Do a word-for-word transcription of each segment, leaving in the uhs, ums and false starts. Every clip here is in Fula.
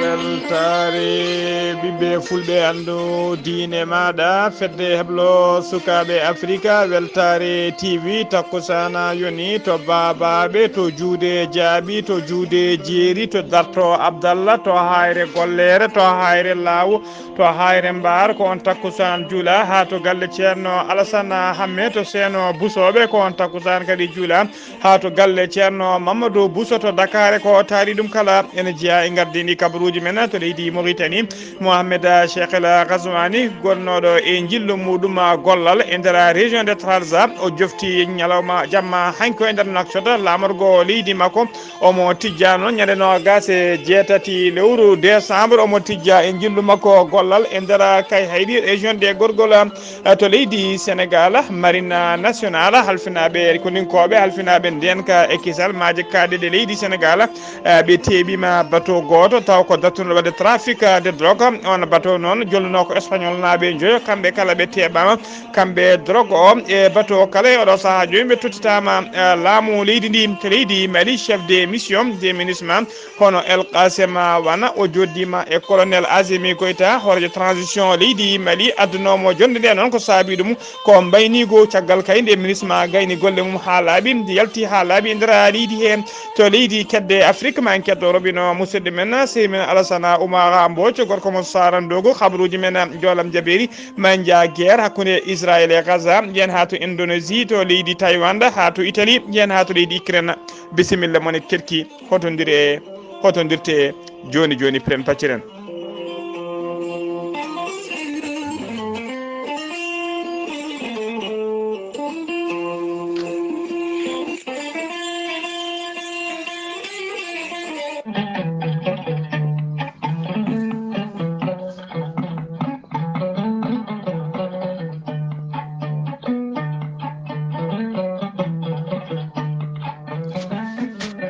Weltaare ɓiɓɓe fulɓe, anndu diine maaɗa, fedde heblo sukaaɓe Afrika, weltaare T V, takkusaana yoni to baabaaɓe, to juuɗe jaaɓi, to juuɗe jeeri, to darto Abdallah, to haayre golleere, to haayre laawo, to haayre mbaar, ko on takkusaan juula, haa to galle Ceerno Alasana Hamme, to Seeno Busooɓe, ko on takkusaan kadi juula. Haa to galle Ceerno Mamadou Bousso to Dakar, ko taari ɗum kala ene jeyaa e ngardiiɗi kabaruuji men to leydi Mauritanie. Mohamed Cheikh El Ghazouani, gonnooɗo e njillu muɗum gollal e nder région de Trarza, o jofti ñalawma jamma hanki o e nder Nouakchott, laamorgo leydi makko. Omo tijja noon ñande noogaas e jeetati lewru décembre, omo tijja e njillu makko gollal e nder Kayhayɗi, région de Gorgol, eh, to leydi Sénégal. Marine nationale, halfinaaɓe koninkooɓe, halfinaaɓe ndeenka e kisal maaje kaaɗe ɗe leydi Sénégal, eh, ɓe teeɓiima bateau gooto, taw ko dartunoɗo waɗde trafic de drogue. On bateau noon, jolnunoo ko Espagnol naaɓe njoyo, kamɓe kala ɓe teeɓaama, kamɓe drogue o e bateau kala. E oɗo sahaa jooni, ɓe tottitaama, eh, laamu leydi ndi, to leydi Mali. Chef de mission de MINUSMA, hono El Qasem Wana, o jooɗiima e colonel Azimi Goïta, hooreejo transition leydi Mali, addunoomo jonnde nde. Noon ko saabii ɗum, ko mbayniigu caggal kay nde MINUSMA gayni golle mum haa laaɓi, nde yalti haa laaɓi e nder leydi he, to leydi kedde Afrique. Ma en ketto robino musidɗo men, sehil men Alasana Oumar Mbodj, gorko mo Saara Ndogo, kabaruuji men Joolam Jabeeri, ma en njah guerre hakkunde Israël e Gaza, njiyen haa to Indonésie, to leydi Thaïlande, haa to Italie, njiyen haa to leydi Ukraine. Bisimilla mon e kerki, hotondir e, hotondirte jooni jooni, piren pacciren.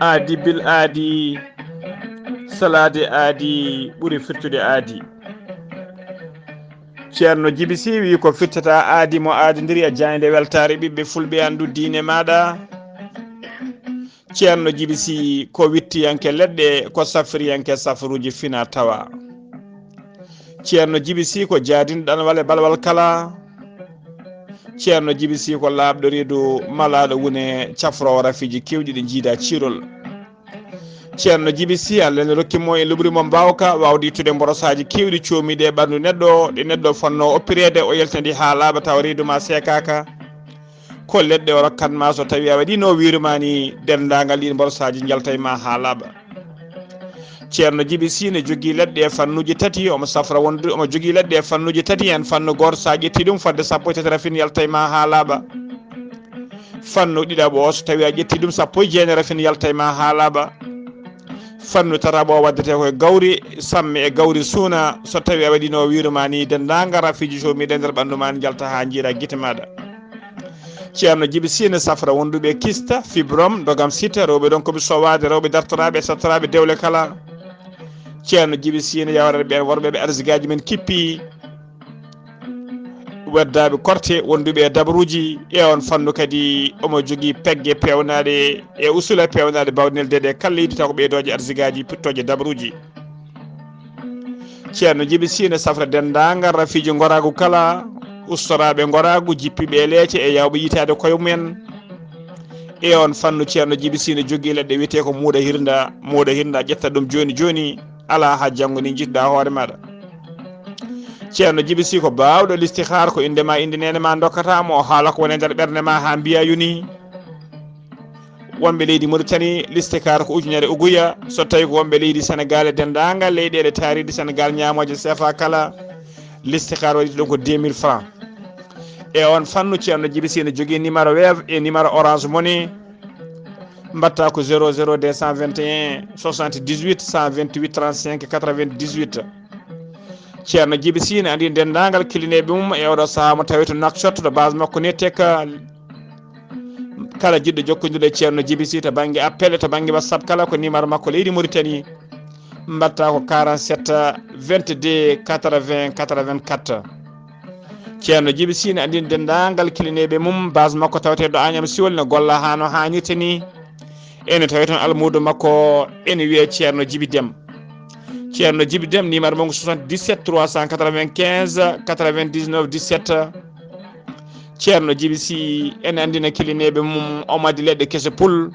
Aadi bil aadi, salaade aadi ɓuri firtude aadi. Ceerno Jibi Sy wii ko firtata aadi mo aadindiri e jaaynde weltaare ɓiɓɓe fulɓe, anndu diine maaɗa. Ceerno Jibi Sy ko wittiyanke leɗɗe, ko safriyanke safruuji fina tawa. Ceerno Jibi Sy ko jaadinɗo ɗanwale balwal kala. Ceerno Jibi Sy ko laaɓɗo reedu malaaɗo wune cafroowo rafiiji keewɗi ɗi njiida ciirol. Ceerno Jibi Sy, Allah ene rokki mo e luɓri mo mbaawka waawde ittude mborosaaji keewɗi coomiiɗi e ɓanndu neɗɗo, ɗi neɗɗo fotnoo oppireede, o yaltini haa laaɓa tawa reedu ma seekaaka. Ko leɗɗe o rokkat ma, so tawii a waɗii no o wiiri ma ni, denndaangal ɗiin mborosaaji njaltay ma haa laaɓa. Ceerno Jibi Sy ne jogii leɗɗe e fannuuji tati, omo safra wonde omo jogii leɗɗe e fannuuji tati, heen fannu gooto so a ƴettii ɗum fodde sappo e tati rafin yaltay ma haa laaɓa. Fannu ɗiɗaɓo o, so tawii a ƴettii ɗum, sappo e jeenayi rafin yaltay ma haa laaɓa. Fannu tataɓo o waddetee ko e gawri samme e gawri suuna, so tawii a waɗii no o wiiri ma ni, denndaangal rafiiji coomiiɗi e nder ɓanndu ma ni njalta haa njiira gite maaɗa. Ceerno Jibi Sy ne safra wonduɓe kista, fibrome, ndogam sita, rewɓe ɗon ko ɓe sowaade, rewɓe dartoraaɓe e sattoraaɓe dewle kala. Ceerno Jibi Sy ne yawrata ɓeen worɓe ɓe arsigaaji men kippi, weddaaɓe korte, wonduɓe e dabaruuji. E on fannu kadi omo jogii pegge peewnaaɗe e usula peewnaaɗe baawɗe neldeede e kala leydi, taw ko ɓeydooje arsigaaji, pittooje dabaruuji. Ceerno Jibi Sy ne safra denndaangal rafiiji ngoraagu kala, ustoraaɓe ngoraagu, jippiiɓe e leece e yaawɓe yiytaade koye mumen. E on fannu, Ceerno Jibi Sy ne jogii leɗɗe wiyetee ko muuɗa hirnda, muuɗa hirnda, ƴetta ɗum jooni jooni, alaa haa janngo ni njiituɗaa hoore maaɗa. Ceerno Jibi Sy ko baawɗo listihaar, ko innde ma, innde neene ma ndokkata mo, o haala ko woni e nder ɓernde ma haa mbiya yoni. Wonɓe leydi Mauritanie, listikaar ko ujunere uguya. So tawii ko wonɓe leydi Sénégal e denndaangal leyɗeele taariiɗe Sénégal ñaamooje C F A kala, listikaar waɗi ɗum ko deux mille francs. E on fannu, Ceerno Jibi Sy ne jogii numéro Wave e numéro Orange Money. Mbaɗta ko zéro zéro deux cent vingt et un soixante-dix-huit cent vingt-huit trente-cinq quatre-vingt-dix-huit. Ceerno Jibi Sy ne anndi denndaangal kilineeɓe mum e oɗo sahaa mo tawi to Nouakchott, to base makko Netek. Kala jiɗɗo jokkondirde e Ceerno Jibi Sy to bannge appel, to bannge WhatsApp kala, ko numéro makko leydi Mauritanie. Mbaɗta ko quarante-sept vingt-deux quatre-vingts quatre-vingt-quatre. Ceerno Jibi Sy ne anndi denndaangal kilineeɓe mum, base makko tawetee ɗo Agnam Siwol, ne golla haa no haanirta ni. Ene tawi toon almuudo makko ene wiyee Ceerno Jibi Dem. Ceerno Jibi Dem, numéro mum ko soixante-dix-sept trois cent quatre-vingt-quinze quatre-vingt-dix-neuf dix-sept. Ceerno Jibi Sy ene anndina kilineeɓe mum omadi leɗɗe kese pul,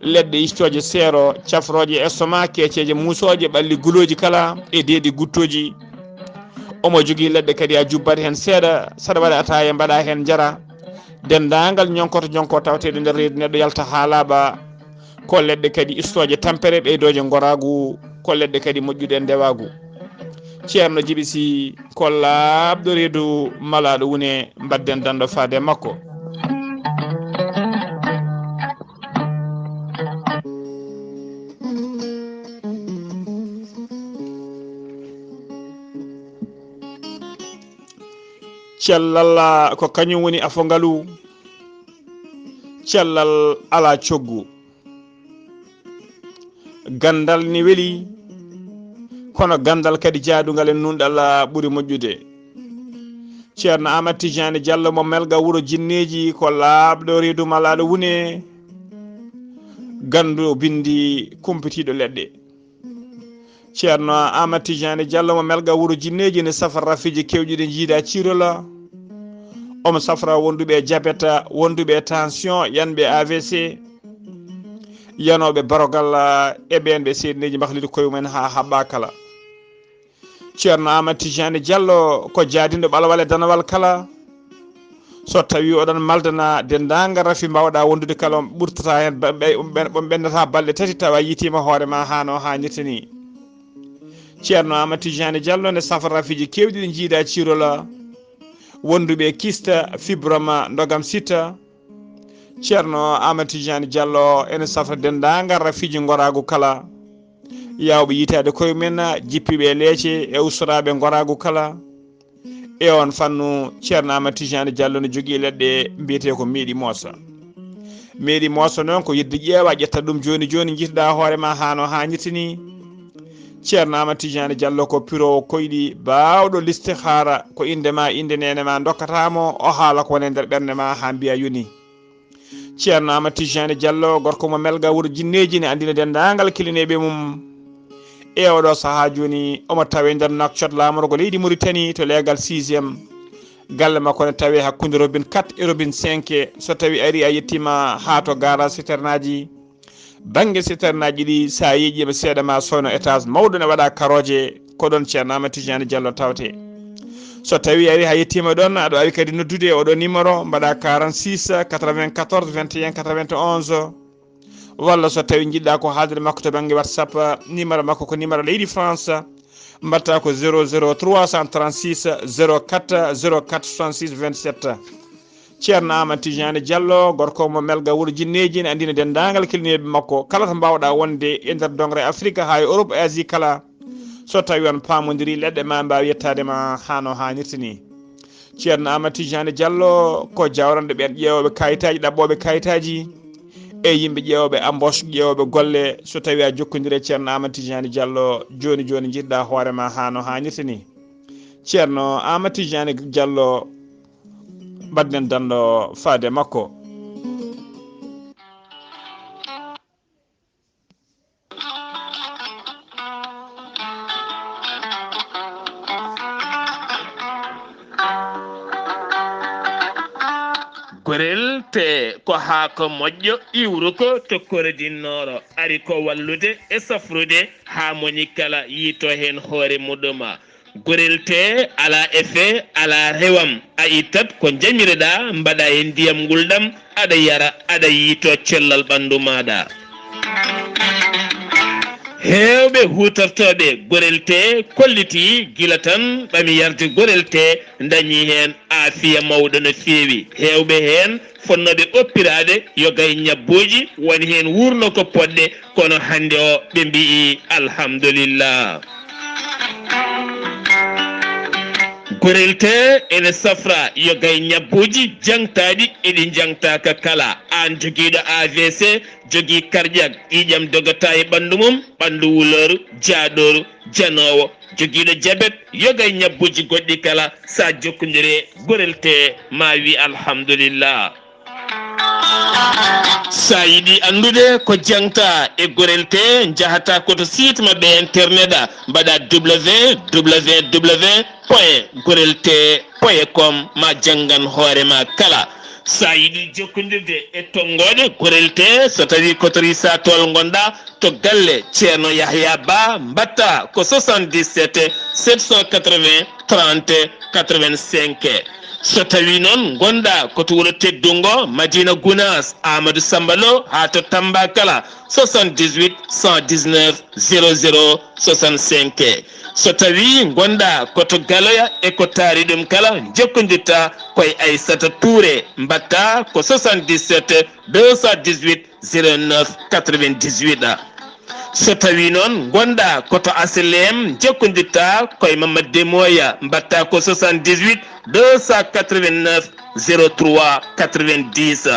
leɗɗe istooje seero, cafrooje estomac, keeceeje muusooje, ɓalli gulooji kala e deedi guttooji. Omo jogii leɗɗe kadi a jubbat heen seeɗa, saɗa waɗa ataaya mbaɗa heen njara. Denndaangal ñonkoto ñonko tawteeɗo nder reedu neɗɗo yalta haa laaɓa. Ko leɗɗe kadi istooje tampere, ɓeydooje ngoraagu, ko leɗɗe kadi moƴƴuɗe ndewaagu. Ceerno Jibi Sy ko laaɓɗo reedu malaaɗo wune, mbadden danndo faade e makko. Cellal ko kañum woni afo ngalu. Cellal alaa coggu. Ganndal ne weli, kono ganndal kadi jaadungal e nunɗal ɓuri moƴƴude. Ceerno Aamadu Tijaani Jallo mo Melga wuro Jinneeji ko laaɓɗo reedu malaaɗo wune, gannduɗo binndi, kumpitiiɗo leɗɗe. Ceerno Aamadu Tijaani Jallo mo Melga wuro Jinneeji ne safra rafiiji keewɗi ɗi njiida ciirola. Omo safra wonduɓe e jabet, wonduɓe e tension, yanɓe A V C, yanooɓe barogal, e ɓeen ɓe seeɗneeji mbahliti koye mumen haa haɓɓa kala. Ceerno Aamadu Tijaani Jallo ko jaadinɗo ɓalwal e danawal kala. So tawi oɗon maldana denndaangal rafi mbawɗa wondude kala, on ɓurtata heen ba-, ɓe-, on ɓen-, on ɓendata balɗe tati tawa yitiima hoore ma haa no haanirta ni. Ceerno Aamadu Tijaani Jallo ne safra rafiiji keewɗi ɗi njiida ciirola, wonduɓe kista, fibroma, ndogam sita. Ceerno Aamadu Tijaani Jallo ene safra denndaangal rafiiji ngoraagu kala, yaawɓe yitaade koye mumen, jippiiɓe e leece e ustoraaɓe ngoraagu kala. E oon fannu, Ceerno Aamadu Tijaani Jallo ne jogii leɗɗe mbiyetee ko meeɗi moosa. Meeɗi moosa noon ko yidde ƴeewa, ƴetta ɗum jooni jooni, njiita hoore ma haa no haanirta ni. Ceerno Aamadu Tijaani Jallo ko piroowo koyɗi, baawɗo listihaara, ko innde ma, innde neene ma ndokkata mo, o haala ko woni e nder ɓernde ma haa mbiya yoni. Ceerno Aamadu Tijaani Jallo, gorko mo Melga wuro Jinneeji, ne anndina denndaangal kilineeɓe mum. E oɗo sahaa jooni, omo tawe nder Nouakchott, laamorgo leydi Mauritanie, to leegal sixième. Galle makko ne tawe hakkunde robinet quatre e robinet cinq. So tawi ari a yettiima haa to garage citernaaji, bannge citernaaji ɗi, so a yeeƴiima seeɗa ma soono étage mawɗo ne waɗa karooje, ko ɗoon Ceerno Aamadu Tijaani Jallo tawte. So tawi ari a yettiima ɗoon, aɗa waawi kadi noddude e oɗo numéro, mbaɗa quarante-six quatre-vingt-quatorze vingt et un quatre-vingt-onze. Walla so tawi njiɗɗa ko haaldude makko to bannge WhatsApp, numéro makko ko numéro leydi France, mbaɗta ko zéro zéro trois cent trente-six zéro quatre zéro quatre soixante-six vingt-sept. Ceerno Aamadu Tijaani Jallo, gorko mo Melga wuro Jinneeji, ne anndina denndaangal kilineeɓe makko kala to mbaawɗa wonde e nder doŋre Afrika haa e Europe e Asie kala. So tawi on paamondiri leɗɗe ma mbaawi yettaade ma haa no haanirta ni. Ceerno Aamadu Tijaani Jallo ko jawranɗo ɓeen ƴeewooɓe kayitaaji, ɗaɓɓooɓe kayitaaji e yimɓe ƴeewooɓe embauche, ƴeewooɓe golle. So tawi a jokkondire Ceerno Aamadu Tijaani Jallo jooni jooni, njiɗɗa hoore ma haa no haanirta ni. Ceerno Aamadu Tijaani Jallo, mbaɗnen danndo faade makko. Gorel te ko haako moƴƴo iwruko to korodinnoro, ari ko wallude e safrude haa moni kala yiito heen hoore muɗuma. Gorel te alaa effet, alaa rewam, a ittat ko njamireɗaa, mbaɗa e ndiyam ngulɗam, aɗa yara, aɗa yiito cellal ɓanndu maaɗa. Heewɓe huutortooɓe gorel te kolliti gila tan ɓami yarde gorel te, ndañi heen aafiya mawɗo no feewi. Heewɓe heen fonnooɓe oppiraade yoga e ñabbuuji, won heen wuurno ko poɗɗe, kono hannde o ɓe mbiyi alhamdulillah. Gorel te ene safra yoga e ñabbuuji jaŋtaaɗi e ɗi jaŋtaaka kala. Aan jogiiɗo A V C, jogii karƴak, ƴiiƴam dogata e ɓanndu mum, ɓanndu wulooru, jaaɗooru, janoowo, jogiiɗo jabet, yoga e ñabbuuji goɗɗi kala, so a jokkondire gorel te, ma wi alhamdulillah. So a yiɗi anndude ko jaŋta e Gorel T, njahata ko to site maɓɓe internet, mbaɗa www point gorel t point com, ma janngan hoore ma kala. So a yiɗi jokkondirde e tonngooɗe Gorel T, so tawii ko to Risa Tool ngonɗa, to galle Ceerno Yahya Ba, mbaɗta ko soixante-dix-sept sept cent quatre-vingts trente quatre-vingt-cinq. So tawii noon ngonɗa ko to wuro teddungo Madina Gunaas, Amadou Samba Lo, haa to Tamba kala, soixante-dix-huit cent dix-neuf zéro zéro soixante-cinq. So tawii ngonɗa ko to Galoya e ko taari ɗum kala, njokkondirta ko e Aissata Touré, mbaɗta ko soixante-dix-sept deux cent dix-huit zéro neuf quatre-vingt-dix-huit. So tawii noon ngonɗa ko to H L M, njokkondirta ko e Mamadou Demoya, mbaɗta ko soixante-dix-huit deux cent quatre-vingt-neuf zéro trois quatre-vingt-dix.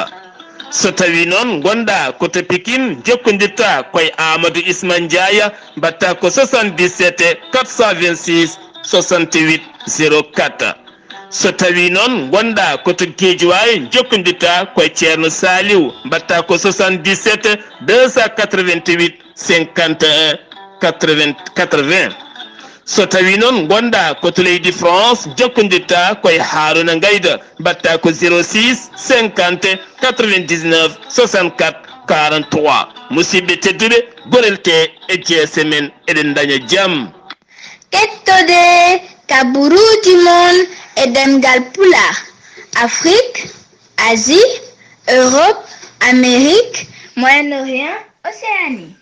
So tawii noon ngonɗa ko to Pikine, njokkondirta ko e Amadou Isma Ndiaye, mbaɗta ko soixante-dix-sept quatre cent vingt-six soixante-huit zéro quatre. So tawii noon ngonɗa ko to Guédiawaye, njokkondirta ko e Ceerno Saliou, mbaɗta ko soixante-dix-sept deux cent quatre-vingt-huit cinquante et un quatre-vingts quatre-vingts. So tawii noon ngonɗa ko to leydi France, njokkondirta ko e Harouna Ngaïda, mbaɗta ko zéro six cinquante quatre-vingt-dix-neuf soixante-quatre quarante-trois. Musidɓe tedduɓe, Gorel T e G S M en, eɗen ndaña jam. Kettode kaburuuji mon e ɗemngal Pulaar, Afrique, Asie, Europe, Amérique, Moyen-Orient, Océanie.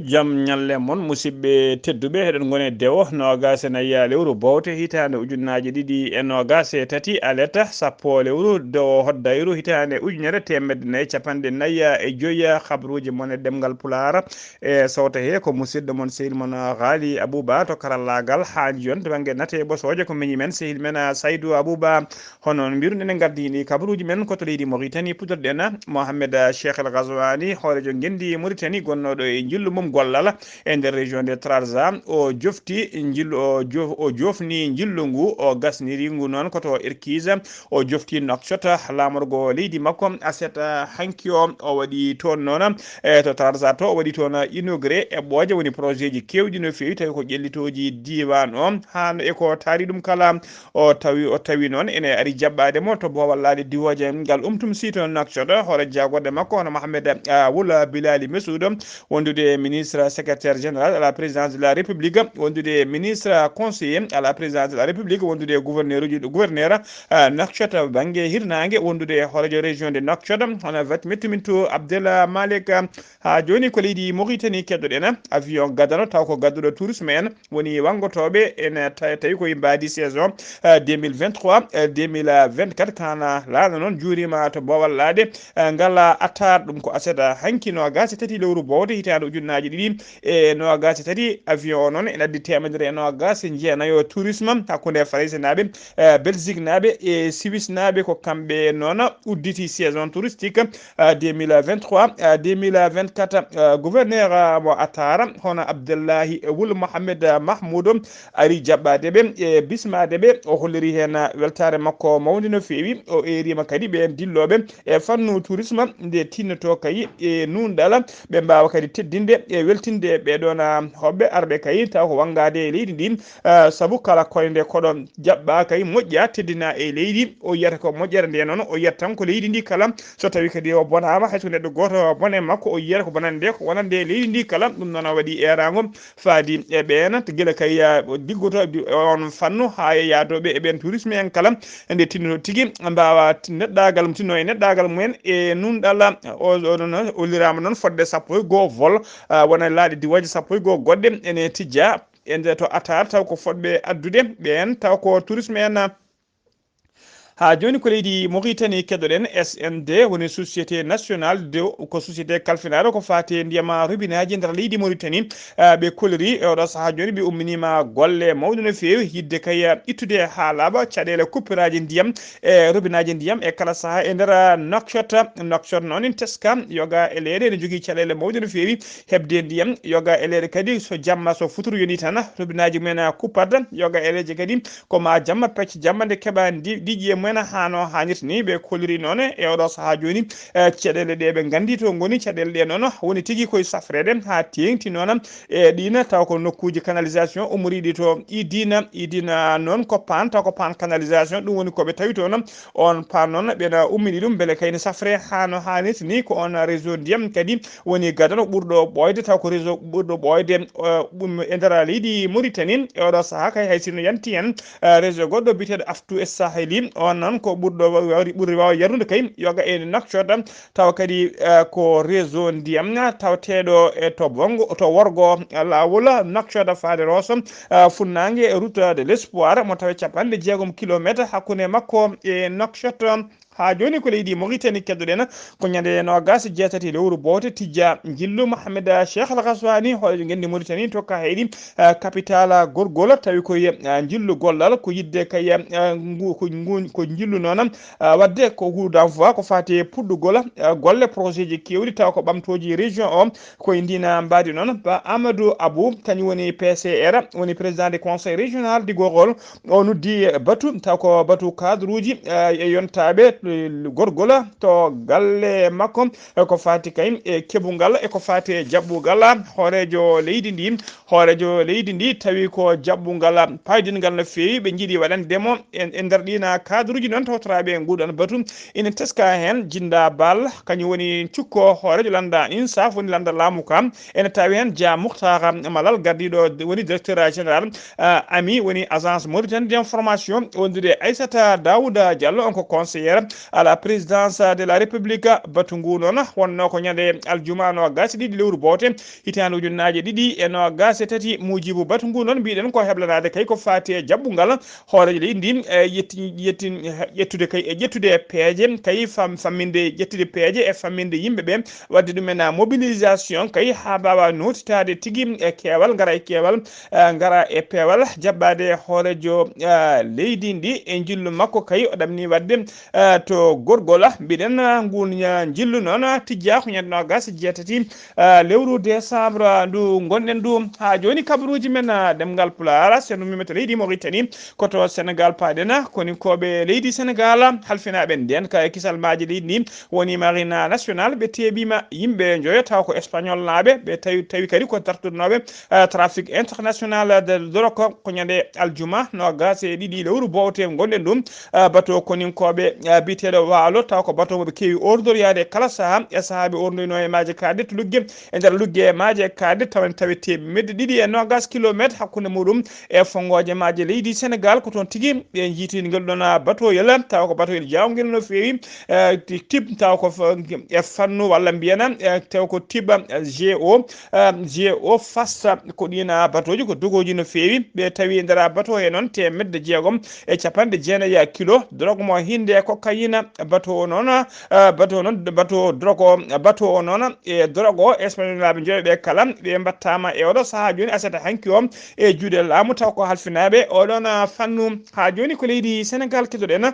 Jam ñalle mon, musidɓe tedduɓe, eɗen ngoni e dewo noogaas e nayi lewru Bowte hitaande ujunnaji ɗiɗi e noogaas e tati, aleta sappo lewru dewo hoddayru hitaande ujunere teemedde nayi capanɗe nayi e joyi. Habruuji mon e ɗemngal Pulaar e sowta he ko musidɗo mon, sehil mon Ghali Abouba to karallaagal, haa njiyon to bannge nate bosooje ko miñi men, sehil men Saydou Abouba. Hono no mbiruɗen, en ngardini kabaruuji men ko to leydi Mauritanie, puɗɗorɗen Mohamed Cheikh El Ghazouani, hooreejo ngenndi Mauritanie gonnooɗo e njillu mum gollal e nder région de Trarza. O jofti njillu, o jof-, o jofni njillu ngu, o gasniri ngu noon ko to Erkiz. O jofti Nouakchott, laamorgo leydi makko, aset hanki o, o waɗi toon noon, e to Trarza to, o waɗi toon inauguré eɓɓooje, woni projet ji keewɗi no feewi, tawi ko ƴellitooji diiwaan o, haa no e ko taari ɗum kala. O tawi, o tawi noon ene ari jaɓɓaade mo to boowal laaɗe diwooje ngal Umtum si to Nouakchott, hoore jaagorɗe makko hono Mohamed, ah, Wul Bilali Messoud, wondude ministre secrétaire général à la présidence de la République, wondude ministre conseiller à la présidence de la République, wondude gouverneur uji, gouverneur, ah, Nouakchott bannge hirnaange, wondude hooreejo région de Nouakchott, hono Vat Mettumintu Abdel Malik. Haa jooni ko leydi Mauritanie keɗoɗen, avion gadano taw ko gadduɗo tourisme en, woni wanngotooɓe ene ta-, tawi koye mbaadi saison, eh, deux mille vingt-trois, eh, deux mille vingt-quatre. Kana laaɗo noon juurima to boowal laaɗe, eh, ngal attaar. Ɗum ko aset hanki noogaas e tati lewru Bowte hitaande ujunnaaji ɗiɗi e noogaas e tati. Avion o noon ene addi teemedere e noogaas e jeenayo tourisme hakkunde Faraysenaaɓe, eh, Belgique naaɓe e Suisse naaɓe. Ko kamɓe noon udditi saison touristique, ah, deux mille vingt-trois, ah, deux mille vingt-quatre. Ah, gouverneur, ah, mo Atar, hono Abdullahi Wul Mohamed, ah, Mahmoud, ari jaɓɓaade ɓe e bismaade ɓe. O holliri heen, ah, weltaare makko mawnde no feewi. O eeriima kadi ɓeen dillooɓe e fannu tourisme nde tinnoto kay e nuunɗal, ɓe mbaawa kadi teddinde e weltinde ɓee ɗoon, ah, hoɓɓe arɓe kay taw ko wanngaade e leydi ndi. Ah, sabu kala koynde koɗo jaɓɓa kay moƴƴa, teddina e leydi. O yiyata ko moƴƴere nde noon, o yiyata tan ko leydi ndi kala. So tawi kadi o bonaama, hay so neɗɗo gooto bone makko, o yiyata ko bonande nde, ko wonande leydi ndi kala. Ɗum noon o waɗi eeraango faadi e ɓeen, gila kay, ah, diggotooɓe on fannu haa e yaadooɓe e ɓeen tourisme en kala, nde tinno tigi mbaawa neɗɗaagal, tinno e neɗɗaagal mumen e nuunɗal. O, o, o, o liraama noon fodde sappo e goo vol, ah, wona laaɗe diwaaji sappo e goo goɗɗe ene tijja. E nder to Atar taw ko fotɓe addude ɓeen, taw ko tourisme en. Haa jooni ko leydi Mauritanie keɗoɗen. S N D woni société nationale de, ko société kalfinaaɗo ko faati e ndiyam robinaaji nder leydi Mauritanie. Ah, ɓe koliri e oɗo sahaa jooni, ɓe umminiima golle mawɗe no feewi, yidde kay ittude haa laaɓa caɗeele kuppiraaji ndiyam e robinaaji ndiyam e kala sahaa e nder Nouakchott. Nouakchott noon en teska yoga e leyɗe ene jogii caɗeele mawɗe no feewi heɓde ndiyam, yoga e leyɗe kadi so jamma so futuro yoni tan robinaaji mumen kuppat, yoga e leyɗe kadi ko ma jamma pecce jamma nde keɓa ndi-, ndiƴƴi e mumen. ena hano hanirta ni. Ɓe koliri noon e oɗo sahaa jooni, eh, caɗeele ɗe ɓe nganndi to ngoni, caɗeele ɗe noon woni tigi koye safreede haa teeŋti noon e ɗiina, taw ko nokkuuji canalisation ummoriiɗi to Idina. Idina noon ko paan, taw ko paan canalisation, ɗum woni ko ɓe tawi toon. On paan noon ɓena ummini ɗum mbele kayne safre hano hanirta ni. Ko on réseau ndiyam kadi woni gadano ɓurɗo ɓooyde, taw ko réseau ɓurɗo ɓooyde, eh, ɗum e nder leydi Mauritanie. E oɗo sahaa kay hay sinno yanti heen, eh, réseau goɗɗo biyeteeɗo Aftu e Saheli, on noon ko ɓurɗo wa-, wawri, ɓurri waaw yarnude kay yoga e Nouakchott, tawa kadi, eh, ko réseau ndiyam tawateeɗo e to bongo, to worgo laawol Nouakchott faade Rosso, eh, funnaange route de l'espoir, mo tawe capanɗe jeegom kilometre hakkunde makko e Nouakchott. Haa jooni ko leydi Mauritanie keddoɗen, ko ñande noogas e jeetati lewru boote tijja njillu Mohamed Cheikh Al Ghazouani, hooreejo ngenndi Mauritanie to Kahayɗi, eh, capital gorgol, tawi ko ye, eh, njillu gollal, ko yiɗde kay, eh, ngu, ko ngu, ko njillu noon, eh, waɗde ko coup d'envoi ko faati e puɗɗugol, eh, golle projet ji keewɗi, taw ko ɓamtooji région o, koye ndina mbaadi noon. Ba Amadou Abou, kañum woni P C R, woni président du conseil régional du Gorgol, o noddi batu, taw ko batu cadre uji, eh, e yontaaɓe, eh, gorgol to galle makko, eh, ko faati kay e keɓungal e ko faati e jaɓɓugal hooreejo leydi ndi. Hooreejo leydi ndi tawi ko jaɓɓungal paydingal no feewi, ɓe njiɗi waɗande mo e, e nder ɗiina cadre uji noon tawtoraaɓe e nguɗon batu. Ina teska heen Jinda Bal, kañum woni cukko hooreejo lannda INSAF, woni lannda laamu ka. Ene tawi heen Dia Mouhtar Malal, gardiiɗo d-, woni directeur général, ah, ami, woni agence Mauritanie d'information, wondude e Aissata Daouda Diallo, on ko conseillère à la présidence de la République. Batu ngu noon wonno ko ñande aljuma noogas e ɗiɗi lewru boote, hitaande ujunnaaje ɗiɗi e noogas e tati. Muujibu batu ngu noon mbiɗen ko heblanaade kay ko faati e jaɓɓungal hooreejo leydi ndi, e yetti-, yettin-, ƴettude kay, e ƴettude e peeje kay fam-, famminde, ƴettude peeje e famminde yimɓe ɓe, waɗde ɗum en mobilisation kay haa mbaawa nootitaade tigi e keewal, ngara e keewal, eh, ngara e peewal, jaɓɓaade hooreejo, eh, leydi ndi e njillu makko kay o ɗamni waɗde, eh, to gorgol. Mbiɗen, eh, ngun, eh, njillu noon tijja ko ñande noogas e jeetati, eh, lewru décembre ndu ngonɗen ndu. Haa jooni kabaruuji men, eh, ɗemngal Pulaar, so en ummiima to leydi Mauritanie, ko to Sénégal paaɗen. Koninkooɓe leydi Sénégal halfinaaɓe ndeen ka e kisal maaje leydi ndi woni Marine Nationale, ɓe teeɓiima yimɓe njoyo, taw ko Espagnol naaɓe, ɓe tawi, tawi kadi ko dartudnooɓe, eh, trafic international de drogue. Ko ñande aljuma noogas e ɗiɗi lewru bowte ngonɗen ɗum, eh, bato koninkooɓe, eh, biyeteeɗo Waalo, taw ko bato mo ɓe keewi ordor yaade kala saha e saha ɓe ordoyno e maaje kaaɗe to Lugge. E nder Lugge e maaje kaaɗe tawen tawi teemedde ɗiɗi e noogas kilometre hakkunde muɗum e fonngooje maaje leydi Sénégal. Ko toon tigi ɓe njiiti ngel ɗon batoyel, tawa ko batoyel jawngel no feewi, eh, ti-, tib, tawa ko fa-, e fannu walla mbiyana, eh, tawa ko tiba, eh, G O, eh, G O fasta. Ko ɗiin batooji ko dogooji no feewi. Ɓe tawi e nder bato he noon teemedde jeegom e capanɗe jeenayi kilo drogue mo hinde cocaïne. Bato o noon, eh, bato o noon, bato drogue o, bato o noon e drogue o, Espagnolnaaɓe njoyo ɓe kala ɓe mbattaama e oɗo sahaa jooni, aset hanki o, e juuɗe laamu, taw ko halfinaaɓe oɗon, eh, fannu. Haa jooni ko leydi Sénégal keɗoɗen.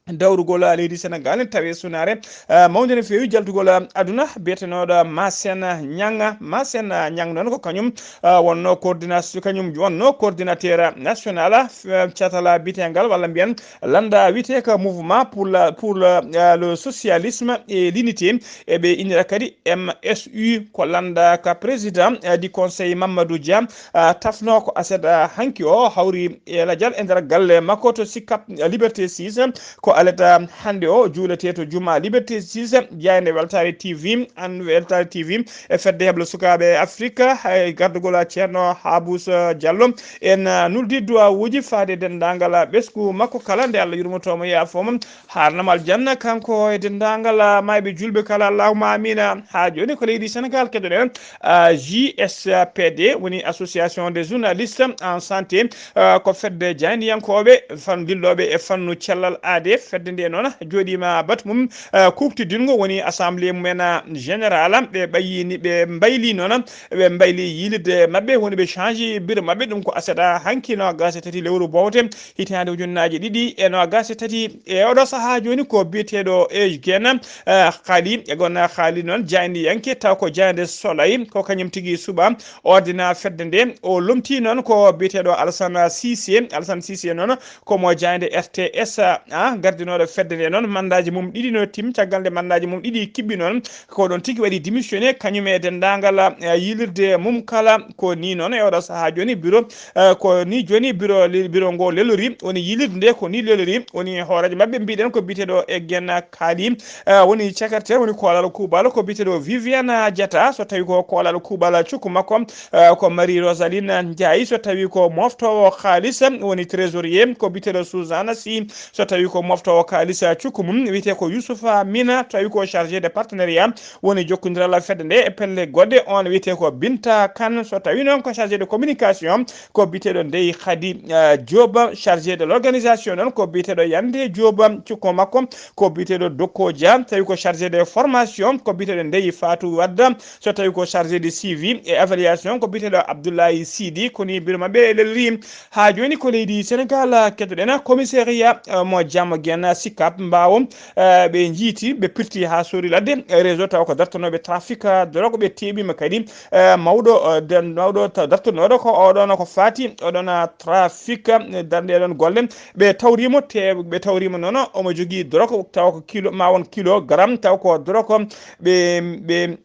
Dawrugol leydi Sénégal ne tawi sunaare, eh, mawnde no feewi jaltugol aduna, biyetenooɗo Masen Ñang. Masen Ñang noon ko kañum, eh, wonno coordination, kañum wonno coordinateur national, eh, catal biyeteengal walla mbiyen lannda wiyetee ko Mouvement pour la, pour le, eh, le socialisme et l'unité, e ɓe innira kadi M S U. Ko lannda ka président, eh, du conseil Mamadou Dia, ah, tafno ko aset, ah, hanki o hawri e lajal e nder galle makko to Sicap Liberté six. Ko alet, ah, hannde o juuletee to Juma Liberté six, jaaynde Weltaare T V, an Weltaare T V e fedde heblo sukaaɓe Afrika, hay gardugol Ceerno Habous, ah, Diallo. En, ah, nuldi duwawuuji faade denndaangal, ah, ɓesngu makko kala, nde Allah yurmoto mo, yaafo mo, haarnamo aljanna, kanko e denndaangal, ah, maayɓe juulɓe kala, allahumma amiina. Haa jooni ko leydi Sénégal keɗoɗen, ah, J S P D, woni Association des journalistes en santé, ah, ko fedde jaayndiyankooɓe fan-, dillooɓe e fannu cellal aadee, Fedde nde noon jooɗiima batu mum, eh, kuuɓtidinngo, woni assemblée mumen, eh, générale. Ɓe ɓayyini, ɓe mbayli noon, ɓe mbayli yiilirde maɓɓe, woni ɓe change bureau maɓɓe. Ɗum ko aset hanki noogaas e tati lewru bowte, hitaande ujunnaaji ɗiɗi e noogaas e tati. E oɗo sahaa jooni ko biyeteeɗo Eugène, eh, Khali, e gon Khali noon, jaayndiyanke, taw ko jaaynde Soleil, ko kañum tigi suɓa ordina fedde nde. O lomtii noon ko biyeteeɗo Alassane Cissé. Alassane Cissé noon ko mo jaaynde R T S, ah, gardinooɗo fedde nde noon, mandaaji mum ɗiɗi no tim. Caggal nde mandaaji mum ɗiɗi kiɓɓi noon, ko ɗon tigi waɗi démissionné, kañum e denndaangal, ah, yiilirde mum kala. Ko ni noon e oɗo sahaa jooni bureau, ah, ko ni jooni bureau, bureau ngo lelori, woni yiilirde nde ko ni lelori, woni hooreejo maɓɓe mbiɗen ko biyeteeɗo Eugène Khali, ah, woni secrétaire, woni koolal kuuɓal ko biyeteeɗo Viviane Diatta, so tawi ko koolal kuuɓal cukko makko, eh, ko Marie Rosaline Ndiaye, so tawi ko moftoowo kaalis, woni trésorier, ko biyeteeɗo Suzanne Sy, so tawi ko moftoowo kaalis, eh, cukko mum wiyetee ko Youssoufa Mina, tawi ko chargé de partenariat, woni jokkondiral fedde nde e pelle goɗɗe, on wiyetee ko Binta Kane, so tawi noon ko chargé de communication, ko biyeteeɗo Ndeye Khady, eh, Diop, chargé de l'organisation noon ko biyeteeɗo Yande Diop, cukko makko ko biyeteeɗo Dokko Dia, tawi ko chargé de formation ko biyeteeɗo Ndeye Fatou Wade, so tawi ko chargé de suivi et évaluation ko biyeteeɗo Abdoulaye Sidi. Ko ni bureau maɓɓe lelori. Haa jooni ko leydi Sénégal, keddoɗen commissariat, eh, mo Diamaguène Sicap Mbao, eh, ɓe njiiti, ɓe pirti haa soori ladde, eh, réseau taw ko dartanooɓe trafic, eh, drogue, ɓe teeɓiima kadi, eh, mawɗo, eh, den-, mawɗo taw dartanooɗo ko oɗon ko faati oɗon, eh, trafic, eh, darnde ɗon golle. Ɓe tawriimo te, ɓe tawriimo noon omo jogii drogue taw ko kilo, ma won kilogramme, taw ko drogue ɓe, ɓe,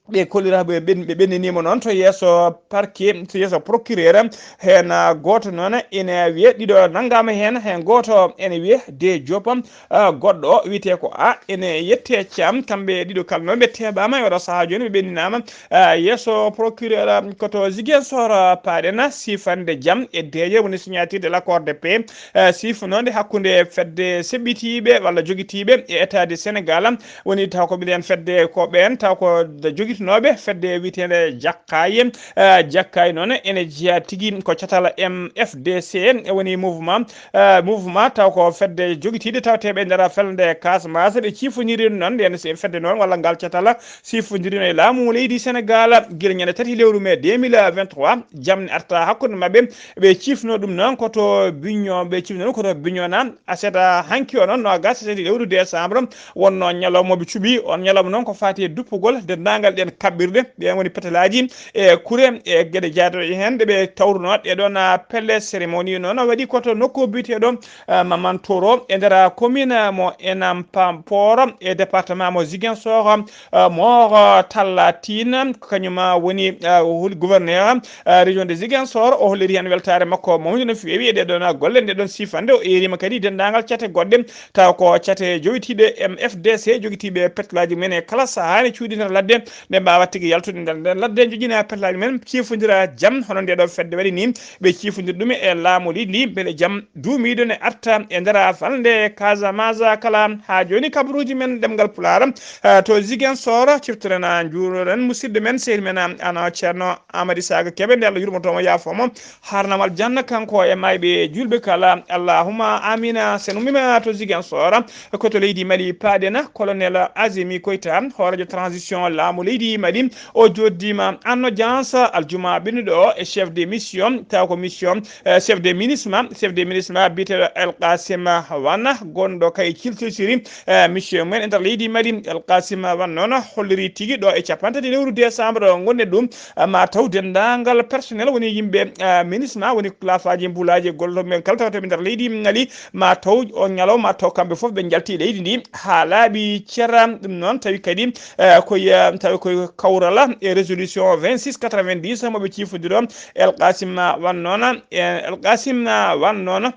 ɓe kollira, ɓe ɓen-, ɓe ɓenniniimo noon to yeeso parquet, to yeeso procureur. Heen, ah, gooto noon ene wiye, ɗiɗo nanngaama heen, heen gooto ene wiye De Diop, ah, goɗɗo o wiyetee ko A, ene yettee Thiam. Kamɓe ɗiɗo kala noon ɓe teeɓaama e oɗo sahaa jooni, ɓe ɓenninaama, ah, yeeso procureur, ah, ko to Ziguinchor, ah, paaɗen, siifande jam e deeƴe, woni signature de l'accord de paix, ah, siifanoonde hakkunde fedde seɓɓitiiɓe walla jogitiiɓe e État du Sénégal, woni taw ko ɓilen fedde ko ɓeen, taw ko jogitinooɓe fedde wiyeteende Jakkaye. Eh, Jakkaye noon ene jeyaa tigi ko catal M F D C, woni mouvement, eh, mouvement taw ko fedde jogitiiɗe tawteeɓe e nder falnde Casamance. Ɓe ciifondiri noon, nden se fedde noon walla ngal catal siifondirino e laamu leydi Sénégal gila ñande tati lewru mai deux mille vingt-trois, jamni arta hakkunde maɓɓe. Ɓe ciifno ɗum noon ko to Biño, ɓe ciifno ɗum ko to Biñona, aset hanki o noon, noogaas e tati lewru décembre, wonno ñalawma mo ɓe cuɓi. On ñalawma noon ko faati e duppugol denndaangal ɗeen kaɓɓirɗe, ɓeen woni petelaaji e kure e geɗe jaadooɗe heen, ɗe ɓe tawruno. Ɗee ɗoon, ah, pelle cérémonie noon waɗi ko to nokku biyeteeɗo, ah, Mamantoro e nder, ah, commune mo Enampor e département mo Ziguinchor, ah, mo, ah, Talla Tine, ko kañum, ah, woni, ah, hol-, gouverneur, ah, région de Ziguinchor. O holliri heen weltaare makko mawde no feewi e ɗee ɗoon, ah, golle, nde ɗoon siifande. O eeriima kadi denndaangal cate goɗɗe, taw ko cate jowitiiɗe M F D C, jogitiiɓe petelaaji mumen e kala sahaa ne cuuɗinta ladde, nde mbaawa tigi yaltude nder nden ladde, njoƴƴina petelaaji mumen, ciifondira jam, hono nde ɗo fedde waɗi ni. Ɓe ciifondira ɗum e laamu leydi ndi, mbele jam duumiiɗo ne arta e nder falnde Casamance kala. Haa jooni kabaruuji men ɗemngal Pulaar, eh, to Ziguinchor, ciftoren, njuuroren musidɗo men, sehil men, ano Ceerno Amady Saga Kebe, nde Allah yurmoto mo, yaafo mo, harnam aljanna kanko e mayɓe julɓe kala. Allahumma amina. Sen ummima to Ziguinchor, ko to leydi Mali paaɗen, colonel Azimi Koita, hooreejo transition laamu leydi Mali, o joddima en audience aljuma ɓennuɗo o e chef de mission, taw ko mission, eh, chef de MINUSMA, chef de MINUSMA biyeteeɗo El Qasim Wana, gonɗo kay Cilcilciri, eh, mission mumen e nder leydi Mali. El Qasim Wana noon holliri tigi ɗo e capanɗe tati lewru décembre o ngonɗen ɗum, eh, ma taw denndaangal personnel woni yimɓe, eh, MINUSMA, woni lafaaji mbulaaji e gollotooɓe men kala tawatooɓe nder leydi Mali, ma taw on ñalawma, ma taw kamɓe fof ɓe njalti leydi ndi haa laaɓi cera. Ɗum noon tawi kadi, eh, ko ye-, tawi ko kawral e résolution vingt-six quatre-vingt-dix mo ɓe ciifondiro. El Qasim Wan noon, eh, El Qasim Wan noon,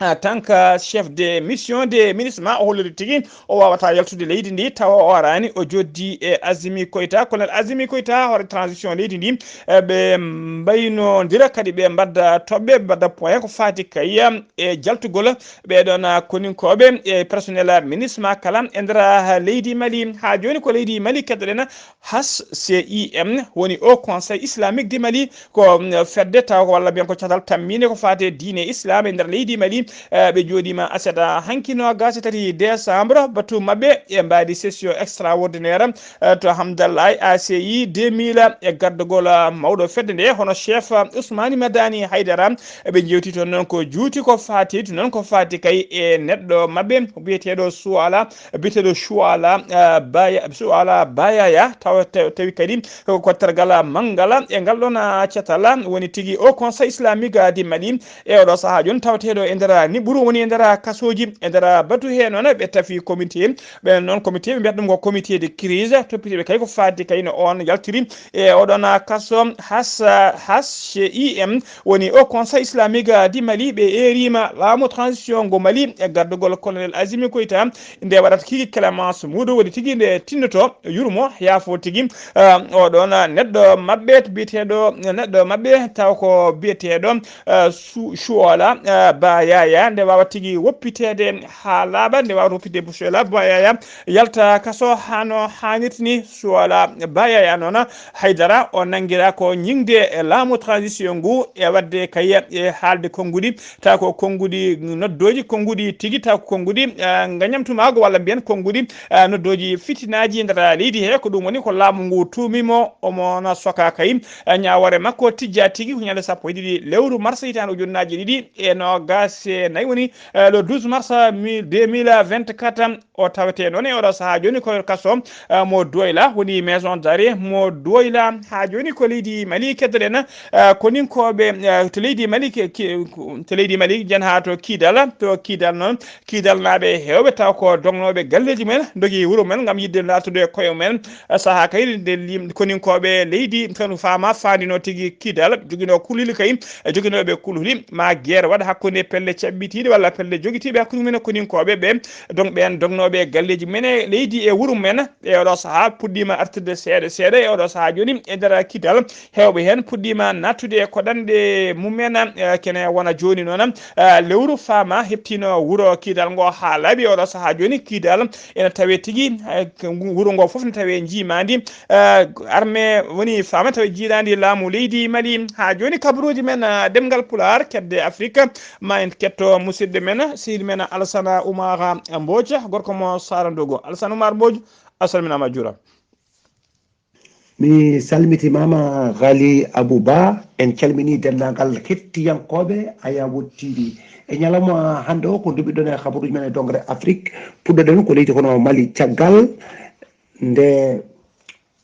en tant que chef de mission de MINUSMA, o holliri tigi o waawata yaltude leydi ndi tawa o araani, o joddi e Azimi Koita. Colonel Azimi Koita, hoore transition leydi ndi, eh, ɓe mbaynondira kadi ɓe mbadda toɓɓe, ɓe mbadda point ko faati kay e jaltugol ɓeɗon koninkooɓe e personnel MINUSMA kala e nder leydi Mali. Haa jooni ko leydi Mali keddoɗen, H C I M, woni Haut Conseil Islamique du Mali, ko, mm, fedde taw ko walla mbiyen ko catal tammiinde ko faati e diine Islam e nder leydi Mali. Eh, ɓe jooɗiima aset, ah, hanki noogaas e tati décembre, batu maɓɓe e mbaadi session extraordinaire, eh, to Hamdallahi A C I deux mille, e gardagol, ah, mawɗo fedde nde, hono chef, ah, Ousmane Madani Haydara. Ɓe jewti toon noon ko juuti ko faati, to noon ko faati kay e neɗɗo maɓɓe biyeteeɗo Suwala, biyeteeɗo Suwala, ah, Baya, Suwala Bayaya, tawa, taw-, tawi kadi ko tergal manngal e ngal ɗoon, ah, catal woni tigi o Conseil Islamique, ah, du Mali. E oɗo sahaa jooni tawateeɗo e nder niɓɓuru woni e nder kasooji, e nder batu he noon ɓe tafi comité. Ɓen noon comité ɓe mbiyata ɗum ko comité de crise, toppitiiɓe kay ko faati kay no on yaltiri e oɗon kaso has, H I M woni o Conseil Islamique du Mali. Ɓe eeriima laamu transition ngo Mali e gardugol colonel Azimi Koita nde waɗata kiki Clémence Mudu woni tigi nde tinnoto yurmo yaafo tigi. Eh, oɗon neɗɗo maɓɓe biyeteeɗo, neɗɗo maɓɓe taw ko biyeteeɗo, eh, Su-, Suwala, eh, Ba Yaya, nde waawa tigi woppiteede haa laaɓa, nde waawa woppitde Suwala Ba Yaya, yalta kaso hano haanirta ni. Suwala Ba Yaya noon, Haydara o nanngiraa ko ñiŋde e laamu transition ngu e waɗde kay e haalde konnguɗi, taw ko konnguɗi noddooji, konnguɗi tigi, taw ko konnguɗi, eh, ngañamtumaago walla mbiyen konnguɗi, eh, noddooji fitinaaji nder leydi he. Ko ɗum woni ko laamu ngu tuumi mo, omo na soka kay, eh, ñaawoore makko tijjaa tigi ko ñande sappo e ɗiɗi lewru mars hitaande ujunnaaji ɗiɗi e noogaas e nayi woni, eh, le douze mars mille, deux mille vingt-quatre. O tawetee noon e oɗo sahaa jooni ko kaso, eh, mo Duwayla, woni maison d'arrêt mo Duwayla. Haa jooni ko leydi Mali keddoɗen, eh, koninkooɓe, eh, to leydi Mali ke-, ke-, to leydi Mali jen haa to Kidal, to Kidal noon, Kidal naaɓe heewɓe taw ko dognooɓe galleeji mumen, ndogi wuro mumen ngam yiɗde naatude e koye mumen. Eh, sahaa kay nde lim-, koninkooɓe leydi kanu faama faandino tigi Kidal, joginoo kulhuli kay, eh, joginooɓe kulhuli, ma guerre waɗa hakkunde pelle caɓɓitiiɗe walla pelle jogitiiɓe hakkunde mumen e koninkooɓe ɓe. Donc, ɓeen dognooɓe galleeji men e leydi e wuro men, e oɗo sahaa puɗɗiima artirde seeɗa seeɗa. E oɗo sahaa jooni, e nder Kidal, heewɓe heen puɗɗiima nattude e koɗanɗe mumen, eh, kene wona jooni noon, eh, lewru faama heɓtiino wuro Kidal ngo haa laaɓi. E oɗo sahaa jooni, Kidal ena tawee tigi, eh, wuro ngo fof ne tawee njiimaandi, eh, armée woni faama tawee jiilaandi laamu leydi Mali. Haa jooni, kabaruuji men, eh, ɗemngal Pulaar, kedde Afrik, ma en ketto musidɗo men, sehil men Alassane Oumar Mbodj, gorko mo Sarandogo. Alassane Oumar Mbodj, a salminaama, a juuraama. Mi salmitimaama, Ghali Abou Ba. En calminii denndaangal hettiyankooɓe Ayawood T V. E ñalawma hannde o, ko nduɓiɗon e habaruuji men e dongre Afrik. Puɗɗoɗen ko leydi hono Mali. Caggal nde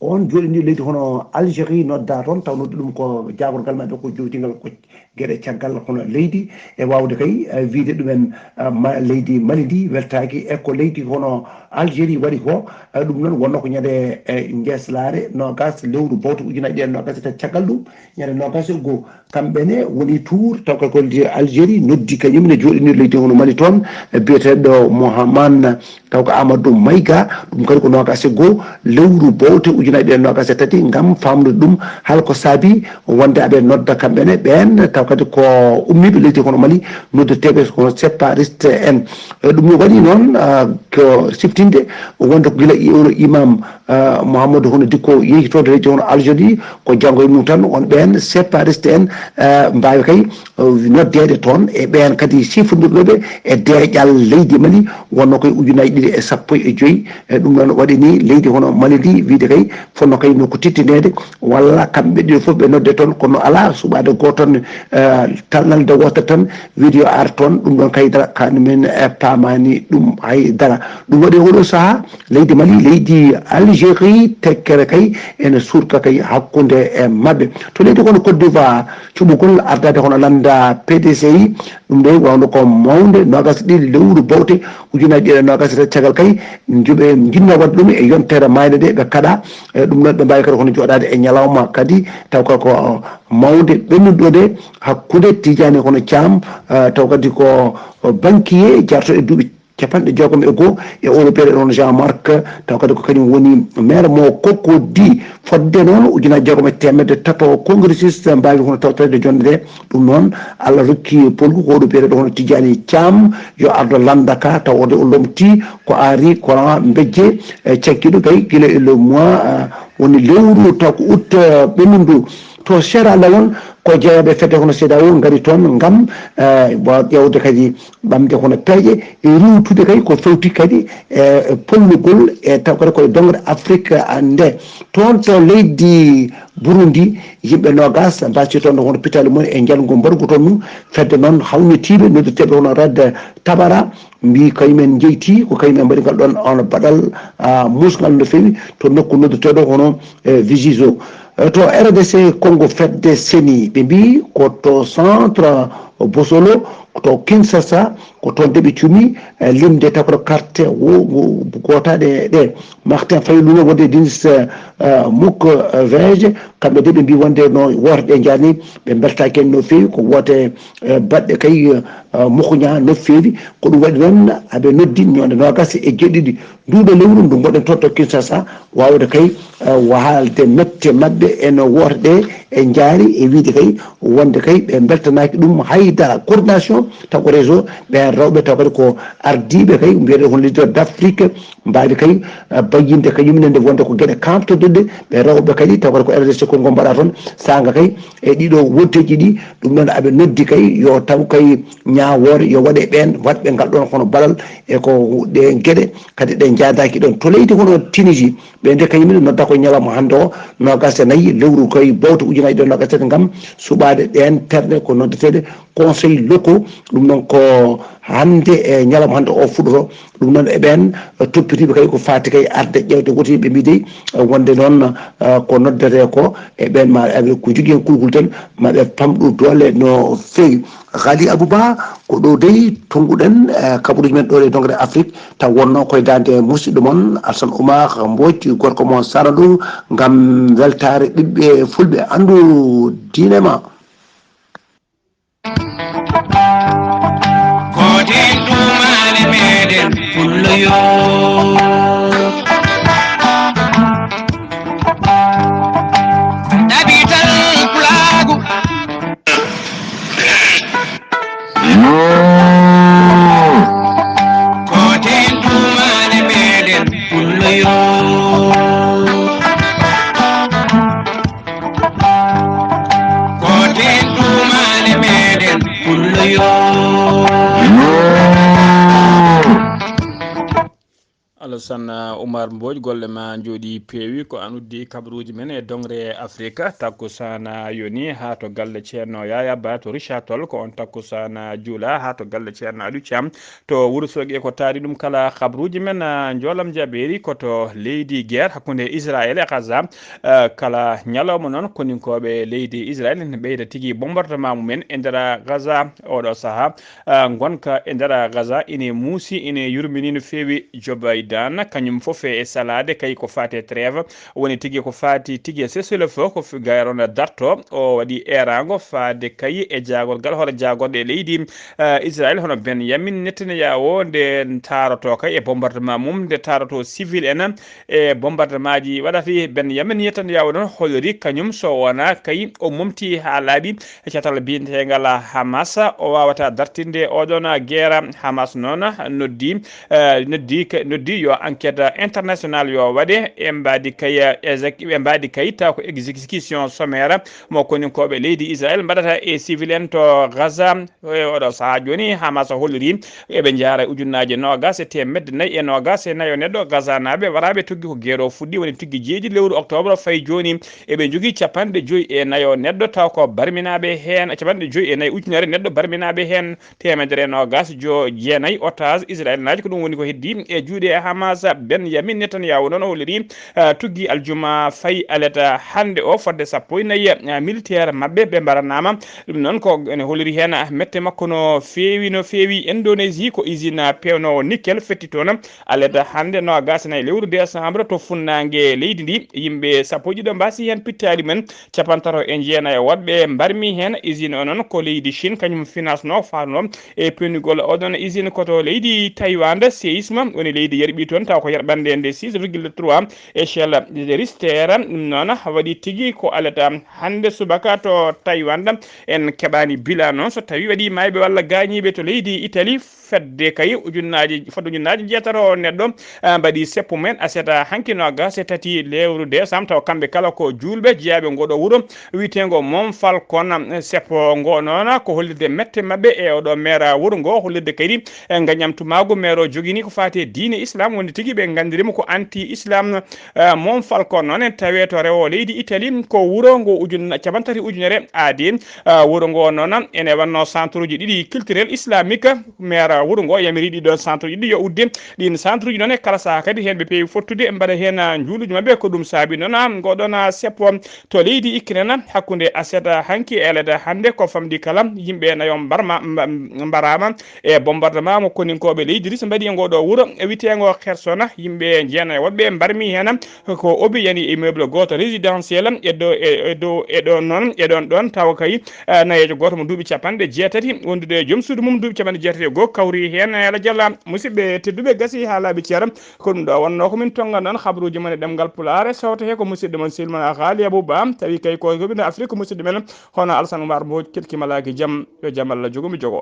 on jooɗiiɗo leydi hono Algérie noddaa toon, taw noddu ɗum ko jaagorgal maɓɓe ko jowtingal ko geɗe caggal hono leydi, e waawde kay, eh, wiyde ɗumen, eh, ma-, leydi Mali ndi weltaaki e ko leydi hono Algérie waɗi ko. Eh, ɗum noon wonno ko ñande, eh, njeeslaare noogaas lewru bowte ujunaaji ɗiɗi e noogaas e tati. Caggal ɗum, ñande noogaas e goo, kamɓe ne woni tour, taw kay ko leydi Algérie noddi kañum ne jooɗinir leydi hono Mali toon, eh, biyeteeɗo Mohaman, taw ko Amadou Maïga. Ɗum kadi ko noogaas e goo lewru bowte ujunaaji ɗiɗi e noogaas e tati, ngam faamnude ɗum hol ko saabi wonde aɓe nodda kamɓe ne ɓeen, taw kadi ko ummiiɓe leydi hono Mali, noddeteeɓe ko sépariste en. Eh, ɗum ne waɗi noon, ah, ko siftinde wonde ko gila i-, woni imam, ah, Mouhamadou hono Dicko yehitoode leydi hono Algérie, ko janngo e mum tan on ɓeen sépariste en, ah, mbaawi kay, ah, noddeede toon e ɓeen kadi sifondirɗo ɓe e deeƴal leydi Mali, wonno koye ujunaaji ɗiɗi e sappo e joy. E ɗum noon waɗi ni leydi hono Mali ndi wiyde kay fonno kay no ko tittineede, walla kamɓe ɗiɗo fof ɓe nodde toon, kono alaa suɓaade gooto tan, eh, tan nande wootere tan, wiyde yo ar toon. Ɗum ɗoon kay dara, kaani men, eh, paamaani ɗum hay dara. Ɗum waɗi oɗo sahaa, leydi Mali, leydi Algérie, tekkere kay ene surka kay hakkunde e maɓɓe. To leydi kono Côte d'Ivoire, cuɓugol ardaade hono lannda P D C I, ɗum ɗo wawno ko mawnde, noogaas e ɗiɗi lewru bowte ujunaaji ɗiɗi e noogaas e tati. Caggal kay, njuɓe njinnoo waɗde ɗum e yontere maayde nde, ɓe kaɗa. E ɗum noon, ɓe mbaawi kadi hono jooɗaade e ñalawma kadi, taw kay ko mawnde ɓennude ɗo nde hakkunde Tijaani hono Caam, eh, taw kadi ko banquier jarto e duuɓi capanɗe jeegom e goo, e oɗo biyeteeɗo hono Jean Marc, taw kadi ko kañum woni maire mo Cocody. Fodde noon ujunaaji jeegom e teemedde tato congressiste mbaawi hono tawtoreede jonnde nde. Ɗum noon, Allah rokki polgu ko oɗo biyeteeɗo hono Tijaani Caam yo ardo lannda ka, taw oɗo o lomti ko ari courant mbejje, e caggiɗo kay gila e le mois, ah, woni lewru taw ko août, ah, ɓennundu. To Sierra Leone, ko jeeyaaɓe fedde hono CEDEAO ngari toon ngam, eh, wa-, ƴeewde kadi ɓamde hono peeje, e riiwtude kadi ko fewti kadi e pollugol e taw kadi koye doŋre Afrik, eh, nde. Toon to leydi Burundi, yimɓe noogas mbaasii toon hono pitaali mum e njalngu mbargu toon mum. Fedde noon hawnitiiɓe noddeteeɓe hono Red Tabara, mbi kañumen njeyti, ko kañumen mbaɗi ngal ɗoon on baɗal, ah, muusngal no feewi to nokku noddeteeɗo hono, eh, Vigizo. Eh, to R D C Congo fedde seni, ɓe mbi ko to centre Bosolo, to Kinshasa, ko toon de ɓe cuumi, eh, limde takoro carte wo-, wo-, gootaɗe ɗe. Martin Fayulu wonde Denis, eh, Mukwege, kamɓe de ɓe mbi wonde no woote ɗe njaani, ɓe mbeltaaki heen no feewi, ko woote, eh, baɗɗe kay, eh, mukuña no feewi. Ko ɗum waɗi noon aɓe noddi ñande noogas e jeeɗiɗi nduuɗo lewru ndu mboɗen toon to Kinshasa, waawde kay, eh, haalde mette maɓɓe e no woote ɗe e njaari, e wiide kay wonde kay ɓe mbeltanaaki ɗum hay dara. Coordination taw ko réseau ɓeen rewɓe taw kadi ko ardiiɓe kay mbiyeɗen hono leader d'Afrique, mbaadi kay, eh, bayyinde kay yumnande wonde ko geɗe kamtodirɗe ɓe rewɓe kadi taw kadi ko R D C Congo mbaɗa toon saanga kay e ɗiɗo wonteeji ɗi. Ɗum noon aɓe noddi kay yo taw kay ñaawoore yo waɗe ɓeen waɗɓe ngal ɗoon hono balal e ko ɗe geɗe kadi ɗe njaadaaki ɗoon. To leydi hono Tunisie, ɓe nde kay yimɓe nodda ko ñalawma hannde o, noogas e nayi lewru koye bowto ujunaaji ɗiɗi e noogas e tati ngam suɓaade ɗeen terɗe ko noddeteeɗe conseil locaux. Ɗum noon ko hannde e ñalawma hannde o fuɗɗoto. Ɗum noon e ɓeen, eh, toppitiiɓe kay ko faati kay arde ƴeewde woti ɓe mbiyi dey, eh, wonde noon, eh, ko noddetee ko e ɓeen ma aɓe ko jogii heen kulhul tan ma ɓe pamɗu doole no feewi. Ghali Abouba, ko ɗo dey tonnguɗen, eh, kabaruuji men ɗo e doŋre Afrik, taw wonnoo koye daande musidɗo mon Alsan Oumar Mbodj, gorko mon Sarandu, ngam weltaare ɓiɓɓe fulɓe. Anndu diine ma. Koten ɗumale meɗen pullo yo. Ɗaɓital pulaagu. Koten ɗumale meɗen pullo yo. Koten ɗumale meɗen pullo yo. Alassane Oumar Mbodj, golle ma njooɗi peewi. Ko an uddi kabaruuji men e doŋre Afrika. Takkusaan yoni haa to galle Ceerno Yaya Ba to Richard Toll. Ko on takkusaan juula haa to galle Ceerno Aliou Thiam to Wuro Sogi. E ko taari ɗum kala kabaruuji men, ah, njoolam jabeeri ko to leydi guerre hakkunde Israël e Gaza. Ah, kala ñalawma noon koninkooɓe leydi Israël ne ɓeyda tigi bombardement mumen e nder Gaza oɗo sahaa. Ah, ngonka e nder Gaza ine muusi, ine yurmini no feewi. Joe Biden, kañum fof e salaade kay ko faati e trêve, woni tigi ko faati tigi e cessez-le-feu, ko fi-, gayron darto. O waɗi eeraango faade kay e jaagorgal hoore jaagorɗe leydi, ah, Israël, hono Benyamin Netanyahu, nde taarotoo kay e bombardement mum, nde taarotoo civil en e bombardement ji waɗata. Benyamin Netanyahu noon holliri kañum so wonaa kay o momti haa laaɓi e catal biyeteegal Hamas, o waawata dartinde oɗon geera. Hamas noon noddi, eh, noddi, noddi yo enquête international yo waɗe. E mbaadi kay, eh, exec-, ɓe mbaadi kay taw ko exécution sommaire mo koninkooɓe leydi Israël mbaɗata e civil en to Gaza. E oɗo sahaa jooni, Hamas holliri eɓe njaara e ujunnaaje noogas e teemedde nayi e noogas e nayo neɗɗo Gazanaaɓe waraaɓe tuggi ko geero fuɗɗi woni tuggi jeeɗiɗi lewru octobre fayi jooni. Eɓe njogii capanɗe joyi e nayo neɗɗo taw ko barminaaɓe heen, capanɗe joyi e nayi ujunere neɗɗo barminaaɓe heen teemedere e noogas jo jeenayi otage israelnaajo. Ko ɗum woni ko heddii e juuɗe Hamas. Benyamin Netanyahu noon o holliri, eh, tuggi aljuma fayi aleta hannde o fodde sappo e nayi, eh, militaire maɓɓe ɓe mbaranaama. Ɗum noon ko ene holliri heen mette makko no feewi, no feewi. Indonésie ko usine peewnoowo nickel fetti toon aleta hannde noogas e nayi lewru décembre to funnaange leydi ndi. Yimɓe sappo e ɗiɗo mbaasi heen pittaali mum, capanɗe tato e jeenayi woɗɓe mbarmi heen. Usine o noon ko leydi Chine kañum finance no faatno e peenugol oɗon usine ko to leydi Taiwan. Séisme woni leydi yerɓi toon taw ko yerɓande nde six virgule trois échelle de Richter. Ɗum noon waɗi tigi ko alata hannde subaka to Taiwan. En keɓaani bilan noon so tawi waɗi maayɓe walla gaañiiɓe to leydi Italie. fedde kay ujunnaaji fodde ujunnaaji jeetati o neɗɗo, ah, mbaɗi seppo mumen aset hanki noogas e tati lewru décembre, tawa kamɓe kala ko juulɓe jeyaaɓe ngoɗo wuro wiyeteengo Mont Falcon. Seppo ngo noon ko hollirde mette maɓɓe e oɗo maire wuro ngo, hollirde kadi e ngañam tumaagu maire o jogini ko faati e diine islam, wonde tigi ɓe nganndirima ko anti islam. Eh, Mont Falcon noon en tawi to rewo leydi Italie, ko wuro ngo ujun-, capanɗe tati ujunere A D. Eh, wuro ngo noon ene wanno centre uji ɗiɗi culturel islamique. Maire wuro ngo yamiri ɗiɗon centre uji ɗiɗi yo udde. Ɗin centre uji noon e kala saha kadi heen ɓe peewi fottude mbaɗa heen, ah, njuuluji maɓɓe. Ko ɗum saabi noon, ah, ngoɗon, ah, seppo to leydi Ukraine hakkunde aset hanki e alede hannde ko famɗi kala yimɓe nayo mbarma, mba-, mbarama e bombardement mo koninkooɓe leydi Russe mbaɗi e ngoɗo wuro wiyeteengo Kherson. Yimɓe jeenayo woɓɓe mbarmi heen ko obi yani immeuble gooto résidentiel e dow, e, e dow, e ɗon noon, e ɗon ɗon tawa kay, eh, nayeejo gooto mo duuɓi capanɗe jeetati wondude e joom suudu mum duuɓi capanɗe jeetati e goo kawri heen. Yalla jalla, musidɓe tedduɓe, gasi haa laaɓi ceeram. Ko ɗum ɗo wonno ko min tonga noon habruuji mon e ɗemngal Pulaar, sewto he ko musidɗo mon Silmana Haali Abou Ba, tawi kay ko heɓino Afrique musidɗo men hono Alassane Oumar Mbodj, kelki malaaki jam, yo jam Allah jogo mi jogo.